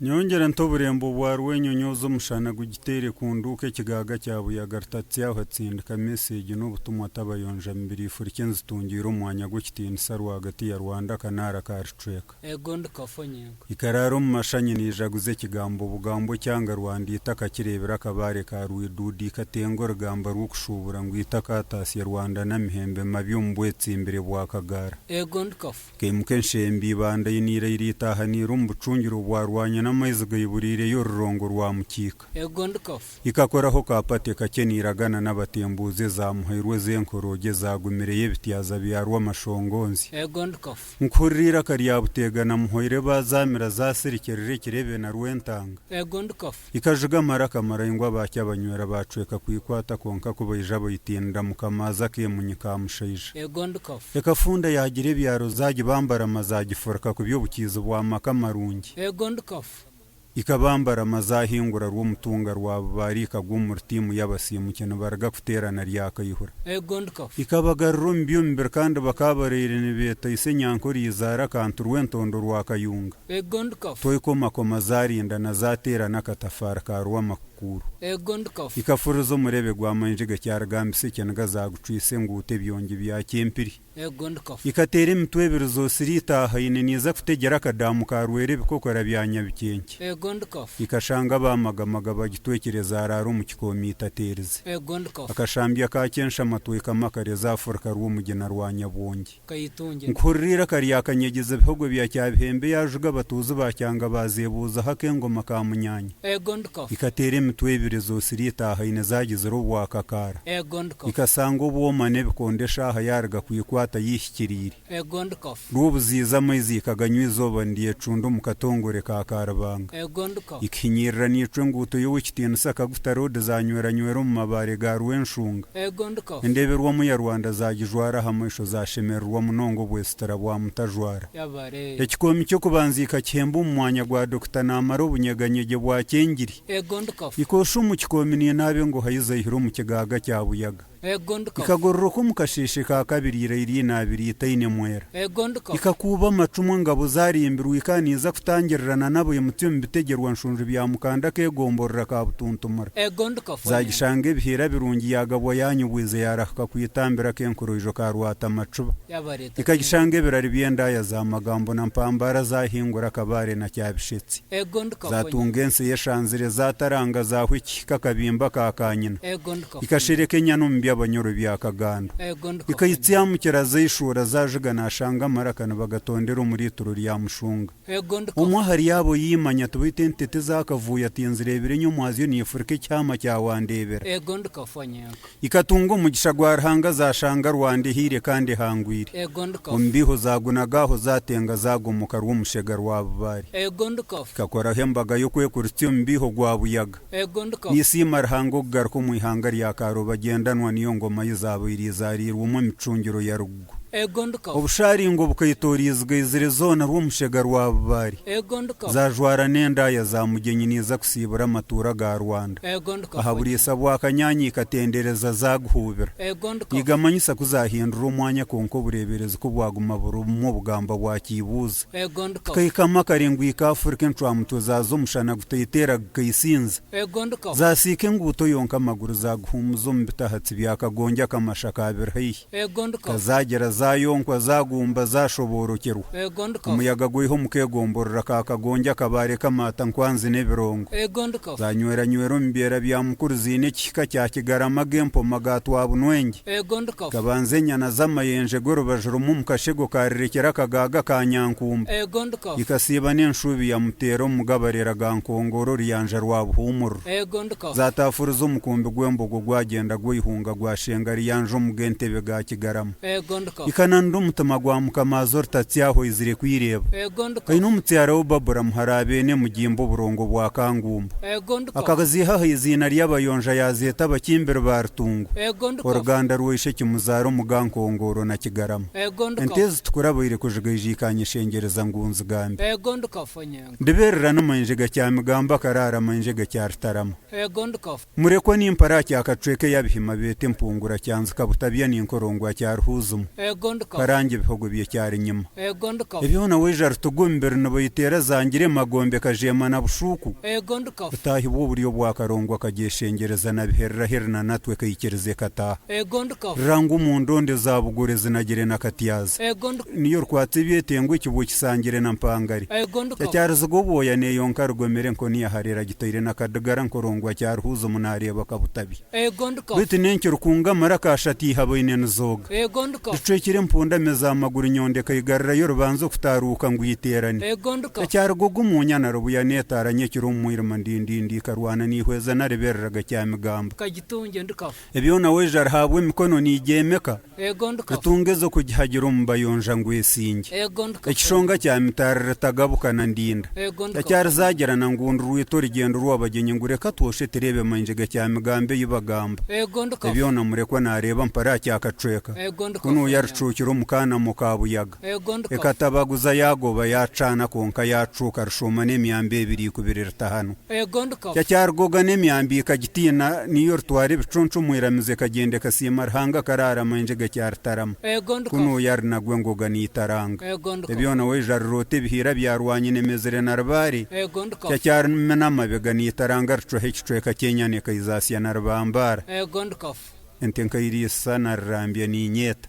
Nyongyera nta oburembo bwa Rwenyonyozi omushana gugiteere ku nduuka ekigaaga kya Buyaga Rutatsyaho atsindika meseegi n'obutumwa Tabayonja mibiri ifurikye nzitungiire omu mwanya gw'ekitiinisa rwagati ya Rwanda akanaara ka Rucweka. Ego ndi kafo nyenka. Ikaraara omu mashanyi naijaguza ekigambo bugambo ekyanga Rwanda eitaka kireebire akabaare ka Rwiduudu ikatenga orugamba rw'okushuubura ngu eitaka ataasye Rwanda n'amihembe mabi omu bwetsimbire bwa Kagaara. Ego ndi kafo. Kaimuka enshembe ibanda ainiire ritahaniire omu bucungiro bwa Rwanya n'amaizi gaiburiireyo orurongo rwa Mukiika. Ego ndi kafo. Ikakoraho ka pate kakye niiragana n'abatembuuzi ezamuhairwe ez'enkoroogye ezaagumireyo ebityaza bya Rwamashongonzi. Ego ndi kafo. Nkuhurira eiraka rya Buteega na Muhwaire bazaamira zaasirikirira ekirebe na Rwentanga. Ego ndi kafo. Ikajuga amaraka maraingwa abaakyo abanywera baacweka kwikwata kwonka ku baija baitinira Mukama aza akeemunyi ka mushaija. Ego ndi kafo. Ekafunda yaagira ebyaro zaagibambarama zaagifurika kubi obukiizi bwa maka marungi. Ego ndi kafo. Ikabambarama zaahingura Rwomutunga rwa Bubaare ikagwa omuri tiimu y'abasiimuki nibaruga kuteerana rya Kaihura. Ego ndi kafo. Ikabagarura omu by'omubiri kandi bakaabareire nibeeta ise nyankore eizaara akantu Rwentondo rwa Kayunga. Ego ndi kafu. Twekomakoma zaarinda na zaateera n'akatafaari ka Rwamakukuuru. Ego ndi kafu. Ikafuriza omurebe gwa Mainjiga kyarugambisa ekiniga zaagucwisa enguuto ebyongi bya Kyempiri. Ego ndi kafu. Ikateera emitwe ebiri zoosire itaahaine niiza kutegyera akadaamu ka Rwera ebikokora bya Nyabikyengye. Ego ndi kafu. Ikashanga abaamagamaga bagitwekire zaaraara omu kikoomi itateerize. Ego ndi kafu. Akashambya ka Kyenshama twekamakare zaafurika Rwomugina rwa Nyabwongi. Kaitungye. Nkuhurira eiraka rya Kanyegyeza ebihogo bya Kyabihembe yaajuga abatuuzi ba Kyanga baazeebuuzaho ak'engoma ka Munyaanya. Ego ndi kafu. Ikateera emitwe ebiri ezoosire etaahaine zaagizire obwakakaara. Ego ndi kafu. Ikasanga obwoma n'ebikondo eshaaha yaaruga kwikwata yihikiriire. Ego ndi kafu. Rwobuziiza amaizi ikaganywa eizooba niryecunda omu katongore ka Karubanga. Ego ndi kafu. Ikahinyirira neicwa enguuto y'Owekitiinisa Kaguta Road zanyweranywera omu mabaare ga Rwenshunga. Ego ndi kafu. Endeeberwamu ya Rwanda zaagijwara aha maisho zaashemererwa munonga obwesitira bwa Mutajwara. Yabare. Ekikoomi ky'okubanza ikakihemba omu mwanya gwa Dokita Naamara obunyeganyegye bwa Kyengiri. Ego ndi kafu. Ikoosha omu kikoomi niinaaba engoha ei zaihire omu kigaaga kya Buyaga. Ego ndi kafu. Ikagororoka omu kasheeshe ka kabiri iraira inaabire itaine mwera. Ego ndi kafu. Ikakuuba amacumu engabo zaarimbirwe ikaaniiza kutangirirana n'abaimutsi omu bitegyerwa nshunju bya Mukanda akeegomborora ka Butuntumura. Ego ndi kafu. Zaagishanga ebihiira birungi yaagabwa yaanyubwize yaarahuka kwitambira ak'enkoroijo ka Rwatamacuba. Yabareeta Ikagishanga ebirari by'endaaya za Magambo na Mpambara zaahingura Akabaare na Kyabishetsi. Ego ndi kafu. Zaatunga ensi eyeshanzire zaataranga zaahwa ekihika akabimba ka kaanyina. Ego ndi kafu. Ikashereka enyana omu by'abanyoro bya Kagando. Ego ndi kafu. Ikaitsya zaishuura zaajuga naashanga amaraka nibagatondera omuri ituro rya Mushunga. Ego ndi kafu. Omwe ahari abo yaimanya ati baitu entete ezakavuuye ati nzireebire nyomwazyo niifurika ekihama kya Wandeebera. Ego ndi kafu nyenka. Ikatunga omugisha gwa Ruhanga zaashanga Rwanda ehiire kandi ehangwire. Ego ndi kafu. Omu biiho zaagunaga aho zaatenga zaagomoka Rwomushega rwa Bubaare. Ego ndi kafu. Ikakoraho embaga y'okwekuritsya omu biiho gwa Buyaga. Ego ndi kafu. Nisiima Ruhanga okugaruka omu ihanga rya Kaarobagyendanwa niyo ngoma ei zaabaire izaariirwemu emicungiro ya Rugugu. Ego ndi kafu. Obusharingo bukaitoora izigaizire zoona Rwomushega rwa Bubaare. Ego ndi kafu. Zaajwara n'endaaya za Mugyenyi niiza kusiibura amatuura ga Rwanda. Ego ndi kafu. Aha buriisa bwa Kanyaanya ikatendereza zaaguhuubira. Ego ndi kafu. Nigamanyisa ku zaahindura omwanya kwonka obureeberezi ku bwaguma burimu obugamba bwa kiibuuza. Ego ndi kafu. Tukahikamu akare ngu ika Afurika encwamutwe zaaza omushana gutaiteera gukaisinza. Ego ndi kafu. Zaasiika enguuto yonka amaguru zaaguhuumuza omu bitahatsi bya Kagongi akamasha ka biri haihi. Ego ndi Ka kafu. zaagira zaayonkwa zaagumba zaashoboorokyerwa. Ego ndi kafu. Omuyaga gwaiha omu keegomborora ka Kagongi akabaare k'amaata nkwanzi n'ebirongo. Ego ndi kafu. Zaanyweranywera omu byera bya Mukuru ziine ekihika kya Kigarama ag'empoma ga Twabunwengye. Ego ndi kafu. Kabanza enyana z'amayenje g'orubaju rumwe omu kashego kaarirekera akagaaga ka Nyankumba. Ego ndi kafu. Ikasiiba n'enshubi ya Muteera omu gabarera ga Nkongoro oruyanja rwa Buhuumuriro. Ego ndi kafu. Zaataafuriza omukumbi gw'embogo gwagyenda gwaihunga gwashenga riyanja omu g'entebe ga Kigarama. Ego ndi kafu. Ikananura omutima gwa Mukamaaza orutatsyaho oizire kwireeba. Ego ndi kafu. Aine omutsyaara we Babura muhara Beene Mugimba oburongo bwa Kangumba. Ego ndi kafu. Akaziiha aha iziina ry'abayonja yaazeeta Abakimbiri ba Rutungu. Ego ndi kafu. Oruganda rwa ishe Kimuzaara omu ga Nkongoro na Kigarama. Ego ndi Ente kafu. ezitukura abaire kujigaija ikanyeshengyereza ngu nzigambe. Ego ndi kafu nyenka. Ndibeerera n'amainje ga Kyamigamba akaraara amainje ga Kyarutarama. Ego ndi kafu. Murekwa ni mpara kya Kacweka ey'Abihima beeta empungura kyanzika Butabya ni nkorongwa kya Ruhuuzimu. Ego. Karangye ebihogo by'ekyarinyima. Ebyona waija rutuga omubiri nibaiteera zangire emagombe kajeema na bushuuku. Rutaahibwa oburyo bwa Karongwa kagyeshengyereza na biherera heri na natwe ekaikiriza ekataaha. Rurangwa omu ndonde za Bugore zinagire na Katyaza. Niyo rukwatsa ebyetengo ekibwa okisangire na Mpangare. Kyakyariziga obwoya neyonka rugomire enkoni ya hare eragitaire na Kadigara nkorongwa kyaruhuuza omu nareeba Kabutabi. Beitu n'enki rukunga amaraka ashatu eihabaine nizooga? Ricwekire empundame za maguru nyondo ekaigarirayo rubanza okutaaruuka ngu eiteerane. Ekyaruga ogu muunya na rubuya n'etaara nyekiro omu mwirima ndindindi ikarwana neihweza na ribereraga kyamigamba. Ebyona weija rihaabwa emikono niigyemeka. Ritunga ez'okugihagira omu bayonja ngu esingye. Ekishonga kya mitaari ritagabuka na ndinda. Ekyarizagira na ngundu rwita orugyendo rw'abagyenyi ngu reka twoshe tureebe maingi ga Kyamigamba ei bagamba. Ebyona murekwa naareeba mpare aha kyakacweka. Kunu yarucuukira omu kaanamo ka Buyaga. Ekatabaguza yaagoba yaacaana kwonka yaacuuka rushuuma n'emyambi ebiri ikubire ritahanwa. Kyakyarugoga n'emyambi ikagitiina niyo rutwara ebicuncu omu iramizo ekagyenda ekasiima Ruhanga akaraara amaingi gakyaritarama. Kunu yarinagwa engoga niitaranga. Ebyona waija riroota ebihiira bya Rwanyina emezire na Rubare. Kyakyarimena amabega niitaranga ricwaho ekicweka ky'enyana ekaizasya na Rubambaara. Ente nkairiisa na Rurambya niinyeeta.